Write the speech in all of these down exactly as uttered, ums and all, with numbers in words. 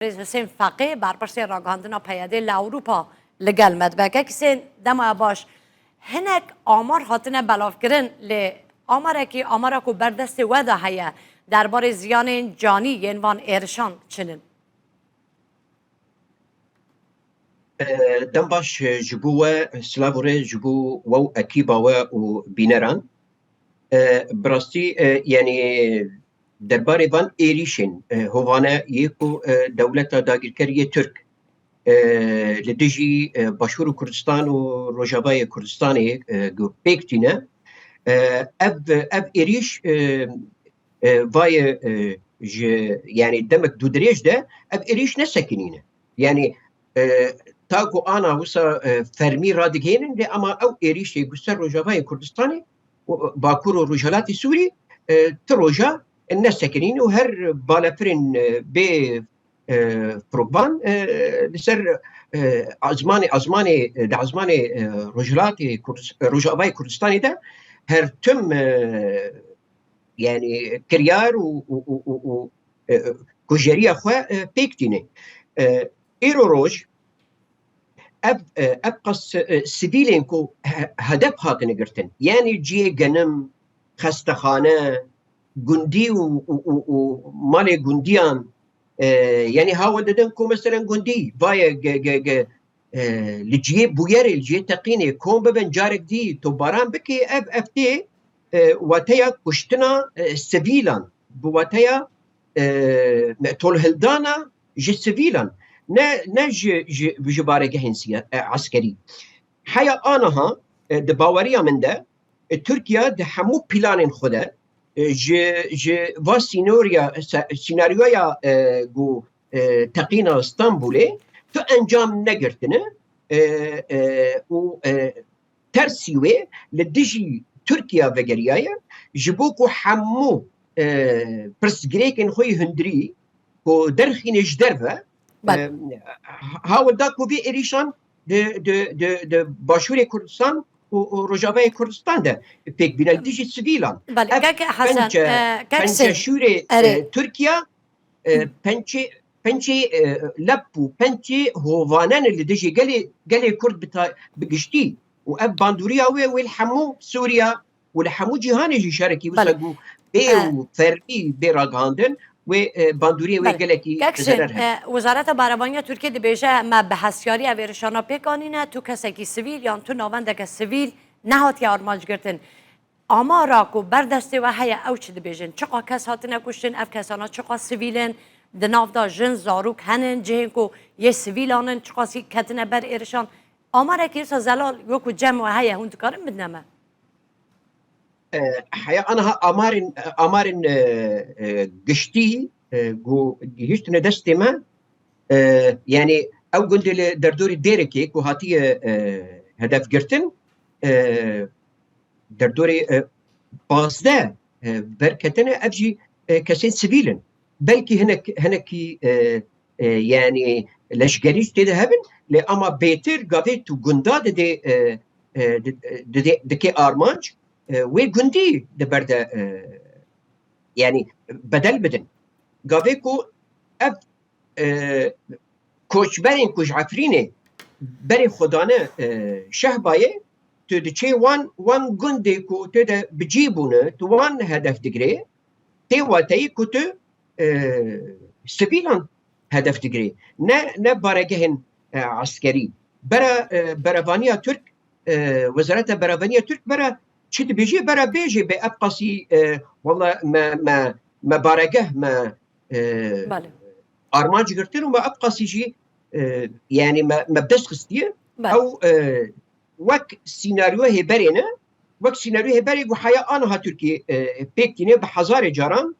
Birêz Husên Feqê, berpirsê ragihandina P Y D li Ewropa, li gel me dibe. Kek Husên, dema baş. Hinek amar hatine belavkirin, lê amarekî, amara ku ber destê we de heye, derbarê ziyanên canî yên van êrişan çi ne? E, dem baş, e, ji bo we, silav û rê ji bo we û ekîba we û bîneran. E, bi rastî, e, yanî derbarê van êrîşên, e, hovane yê ku, e, dewleta dagirker yê Tirk, e, li dijî, e, Başûr û Kurdistan û Rojavayê Kurdistanê, e, gu pêk tîne, e, ev, ev êrîş, e, e, vayê, e, ji, yanî demek dûdirêj de ev êrîş nesekinîne. Yanî, e, ta ku ana wisa, e, fermî radigihênin, lê ama ew êrîşê ku ser Rojavayê Kurdistanê û Bakur û Rojhilatê Sûrî, e, ti roja nesekinîne û her balefirên, e, bê, e, frokban, e, li ser, e, azmanê, azmanê, di azmanê, e, Rojhilatê Kurdis-, Rojavayê Kurdistanê de her tim, e, yanî kiryar û, û, û, û, û, e, kujeriya xwe, e, pêk tîne. E, îro roj ev, e, ev qas, e, sivîlên ku he-, hedef hatine girtin, yanî cihê genim, xestexane, gundî û, û, û, û malê gundiyan, e, yanî hawil didin ku meselen gundî vaye ge, ge, ge, e, li cihê bûyerê, li cihê teqînê kom bibin, carek dî topbaran bike, ev, ev tê, e, wateya kuştina, e, sivîlan, bi wateya, e, tolhildana ji sivîlan, ne, ne ji, ji, ji baregehên siya-, e, eskerî. Heya aniha, e, di baweriya min de, e, Tirkiye di hemû planên xwe de, e, ji, ji va sînorya, se-, sînaryoya, e, ku, e, teqîna Stenbolê tu encam negirtine, e, e, û, e, tersî wê li dijî Tirkiye vegeriyaye, ji bo ku hemû, e, pirsgirêkên xwe yê hundirî ku derxîne ji derve, Belê. e, hawil da ku vê êrîşan di, di, di, di Başûrê Kurdistan û, û Rojavayê Kurdistan de pêk bîne li dijî sivîlan. Belê, Ev kek Hesen, pençe, e, kek pençe Hüseyin. şûrê, Erê. e, Tirkiye, e, pençe, pençe, e, lep û pençe hovane ne li dijî gelê, gelê Kurd bi ta-, bi giştî. Û ev bandoriya wê, wê li hemû Sûriya û li hemû cîhanê jî şerekî wisa Belê. ku bê E. û fermî bê ragihandin, wê, e, bandoriyê wê Belê. gelekî Kek bi Hüseyin, zerer hebe. e, Wezareta Berevaniya Tirkiye dibêje, me bi hestiyarî ev êrişana pêk anîne, tu kesekî sivîl yan tu navendeke sivîl nehatiye armanc girtin. Amara ku ber destê we heye, ew çi dibêjin? Çiqa kes hatine kuştin, ev kesana çiqa sivîl in? Di nav de jin, zarok henin, cihên ku yê sivîlan in, çiqasî ketine ber êrişan? Amarekî wisa zelal wekî cem we heye, hûn dikarin bidine me? E, heya aniha amarên, amarên, e, e, giştî, e, ku gihîştine destê me, e, yanî ew gundê li derdorê Dêrikê ku hatiye, e, hedef girtin, e, derdorê, e, pazdeh, e, berketine, ev jî, e, kesên sivîl in. Belkî hinek, hinekî, e, e, yanî leşgerî jî tê de hebin, lê ama bêtir gavê tu gunda didê, e, e, di-, didê, dikê armanc, e, wê gundî di ber de, e, yanî bedel bidin. Gavê ku ev, e, koçberên ku ji Efrînê berê xwe dane, e, Şehbayê, tu diçê wan, wan gundê ku tê de bi cî bûne, tu wan hedef digirê, tê wateyî ku tu, e, sivîlan hedef digirê. Ne, ne baregehên, e, eskerî. Bera, e, berevaniya Tirk, e, Wezareta Berevaniya Tirk bera çi dibêje, bera bêje bê ev qasî, e, wala me, me, me baregeh, me, e, Belê. armanc girtin û me ev qasî jî, e, yanî me, me bi dest xistiye. Belê. Ew, e, wek sînaryo hêberê ne, wek sînaryo hêberê ku heya aniha Tirkiye, e, pêk tîne bi hezarê caran,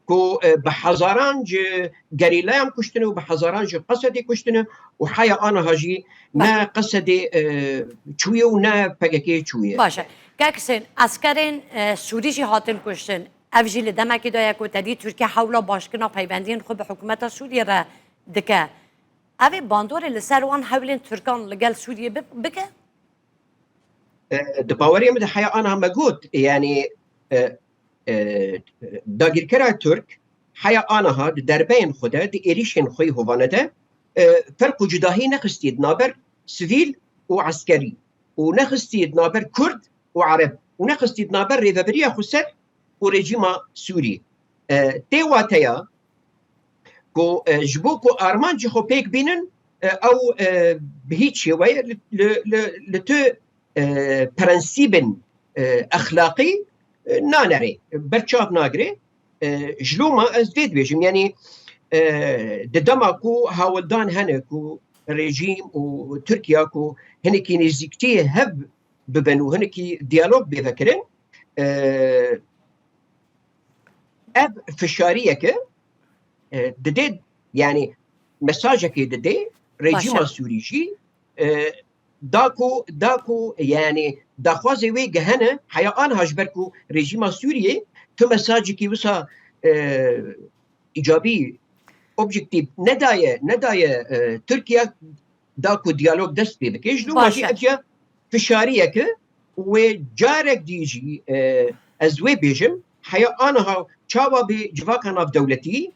ku, e, bi hezaran ji gerîlayan kuştine û bi hezaran ji Qesedê kuştine û heya aniha jî ne Qesedê, e, çûye û ne P K K çûye. Baş e. Kek Hüseyin, eskerên, e, Sûrî jî hatin kuştin. Ev jî li demekê de ye ku tedî Tirkiye hewla başkirina peywendiyên xwe bi hikûmeta Sûriyê re dike. Ev ê bandorê li ser wan hewlên Tirkan li gel Sûriyê bi-, bike? E, di baweriyê min de heya aniha me got, yanî, e, e, dagirkera Tirk, heya aniha di derbeyên xwe de, di êrîşên xwe yê hovane de, e, ferq û cudahî nexistiye di naber sivîl û eskerî û nexistiye di naber kurd û ereb û nexistiye di naber rêvebiriya xweser û rejîma Sûriyê. E, tê wateya ku, e, ji bo ku armancê xwe pêk bînin, e, ew, e, bi hîç şêweyê li, li, li, li tu, e, prensîbên, e, exlaqî, e, nanere, berçav nagire. E, ji loma ez vê dibêjim, yanî, e, di dema ku hawldan hene ku rejîm û Tirkiye ku hinekî nêzîktiyê hev bibin û hinekî diyalog bê vekirin, e, ev fişariyeke, e, didê, yanî mesajekê didê rejîma Sûrî jî, e, da ku, da ku, yanî daxwazê wê gehene, heya aniha ji ber ku rejîma Sûriyê tu mesajekî wisa, e, îcabî, objektîf nedaye, nedaye, e, Tirkiye da ku diyalog dest pê bike. Ji loma jî ev ya fişariyeke wê carek dî jî, e, ez wê bêjim, heya aniha çawa bi civaka navdewletî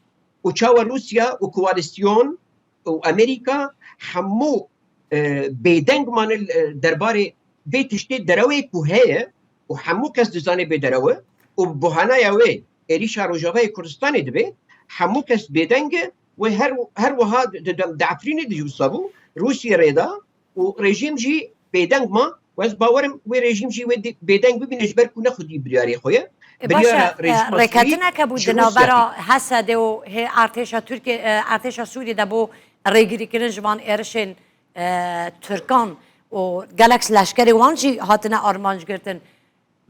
û çawa Rûsya û koalîsyon û Amerîka hemû, e, bêdeng mane, e, derbarê vê tiştê derewê ku heye û hemû kes dizane bê derewe û bi buhanaya wê êrîşa Rojavayê Kurdistanê dibe, hemû kes bêdeng e. Wê her, her wiha di, di, di Efrînê de jî wisa bû, Rûsya rê da û rejîm jî bêdeng ma. Û ez bawerim wê rejîm jî wê di, bêdeng bibîne ji ber ku ne xwedî biryarê xwe ye. E, baş e, Biryara e, rejîma Sûrî rêketineke bû ji di Rûsya navbera tê. Hesedê û hê artêşa Tirkiye, e, artêşa Sûriyê de bo rêgirîkirin ji van êrişên, e, Tirkan û gelek leşkerê wan jî hatine armanc girtin.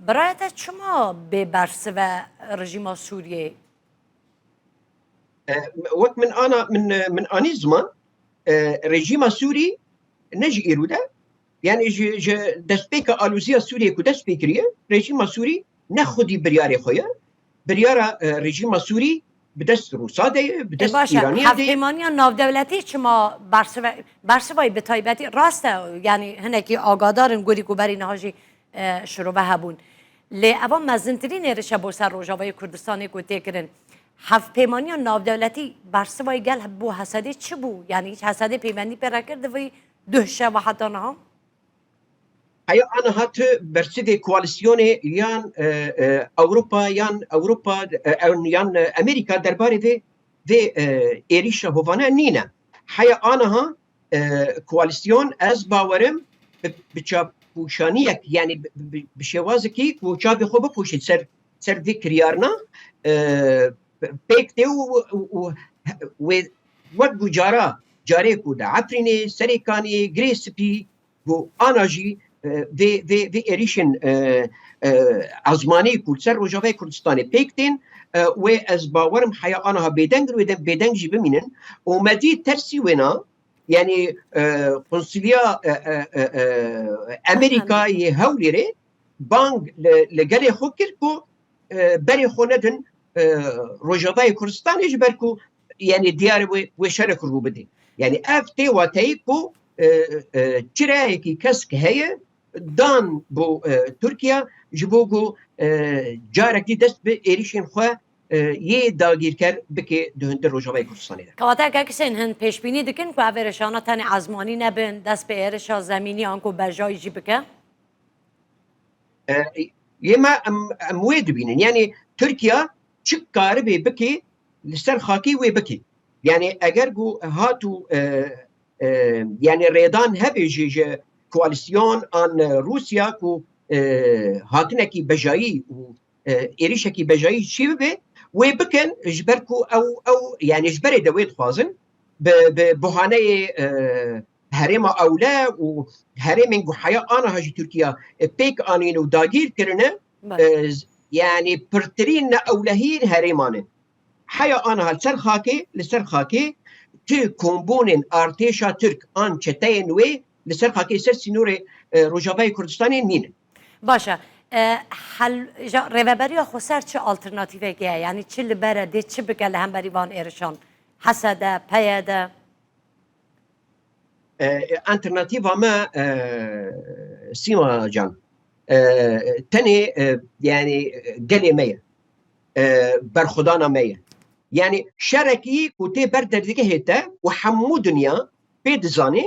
Birayê te çima bê bersiv e rejîma Sûriyê? E, wek min ana, min, min anî ziman, e, rejîma Sûrî ne ji îro de, yanî ji, ji destpêka aloziya Sûriyê ku dest pê kiriye, rejîma Sûrî ne xwedî biryarê xwe ye. Biryara, e, rejîma Sûrî bi dest Rûsa de ye, bi E, dest baş e. Îraniya de ye. Hevpeymaniya navdewletî çima bersive-, bersivayî bi taybetî rast e, yanî hinekî agadar in gorî ku berî niha jî, e, şirove hebûn. Lê eva mezintirîn êrişe bo ser Rojavayê Kurdistanê ku tê kirin. Hevpeymaniya navdewletî bersivayî gel bo Hesedê çi bû? Yanî hîç Hesedê peywendî pê re kir di vî duh şeva heta niha? Heya aniha tu bersivê koalîsyonê yan, e, e, Ewropa yan Ewropa, e, e, yan, e, Amerîka derbarê vê, vê, e, êrîşa hovane nîne. Heya aniha, e, koalîsyon ez bawerim bi, bi çavpûşaniyek, yanî bi, bi, bi şêwazekî ku çavê xwe bipûşît ser, ser vê kiryarina, e, pêk tê û, û, û wê wek ku cara, carê ku di Efrînê, Serêkaniyê, Girê Spî, ku ana jî, e, vê, vê, vê êrîşên, e, e, ezmanî ku li ser Rojavayê Kurdistanê pêk tên, e, wê ez bawerim heya aniha bêdeng in, wê de bêdeng jî bimînin. Û me dî tersî wêna, yanî, e, Konsuliya, e, e, e, e, Amerîka yê Hewlêrê bang li, li gelê xwe kir ku, e, berê xwe nedin, e, Rojavayê Kurdistanê ji ber ku, yanî diyar e wê, wê şerek rû bidê. Yanî ev tê wateyê ku, e, e, çirayekî kesk heye dan bo, e, Tirkiye ji bo ku, e, carekî dest bi êrîşên xwe, e, yê dagîrker bike di hundir Rojavayê Kurdistanê de. Kewateke kesên hin pêşbînî dikin ku ev êrişana tenê ezmanî nebin, dest bi êrişa zemînî anku bejayî jî bike? E, yê me em, em wê dibînin. Yanî Tirkiye çi karibe bike, li ser xakê wê bike. Yanî eger ku hat û, e, e, yanî rêdan hebe jî ji koalîsyon an, e, Rûsya ku, e, hatinekî bejayî û, e, êrişekî bejayî çê bibe, wê bikin ji ber ku ew, ew, yanî ji berê de wê dixwazin bi, bi buhaneyê, e, herêma ewle û herêmên ku heya aniha jî Tirkiye, e, pêk anîn û dagîr kirine, Belê. e, z-, yanî pirtirîn ne ewlehî herêman in. Heya aniha li ser xakê, li ser xakê tu kombûnên artêşa Tirk an çeteyên wê li ser xakê ser sînorê, e, Rojavayê Kurdistanê nînin. Baş e. E, hel, ja, rêveberiya xweser çi alternatîvekê heye? Yanî çi li ber e, dê çi bike li hemberî van êrişan? H S D, P Y D? E, alternatîva me, e, Sîma Can, e, tenê, e, yanî, e, gelê me ye. E, berxwedana me ye. Yani şerekî ku tê ber derdgehê te û hemû dinya pê dizane,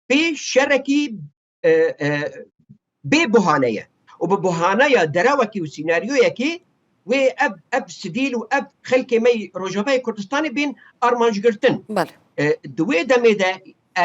pê şerekî, e, e, bê buhane ye. Û bi buhaneya derewekî û sînaryoyekî wê ev, ev sivîl û ev xelkê me yê Rojavayê Kurdistanê bên armancgirtin. Belê. E, di wê demê de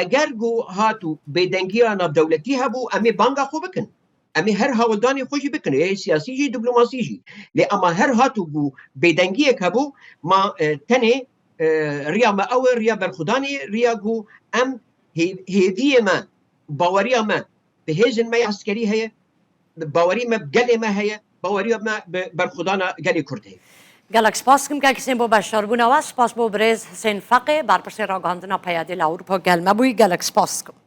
eger ku hat û bêdengiya navdewletî hebû, em ê banga xwe bikin. Em ê her hawldanê xwe jî bikin. Ê siyasî jî, diplomasî jî. Lê ema her hat û ku bêdengiyek hebû, ma, e, tenê, e, riya me ew e, riya berxwedanê, riya ku em hê-, hêviyê me, baweriya me bi hêzên me yê eskerî heye, bawerî me bi gelê me heye, baweriya me bi berxwedana gelê Kurd heye. Gelek spas dikim kek Husên bo beşdarbûna we. Spas bo birêz Husên Feqê, berpirsê ragihandina Peyadê li Ewropa gel me bûyî. Gelek spas dikim.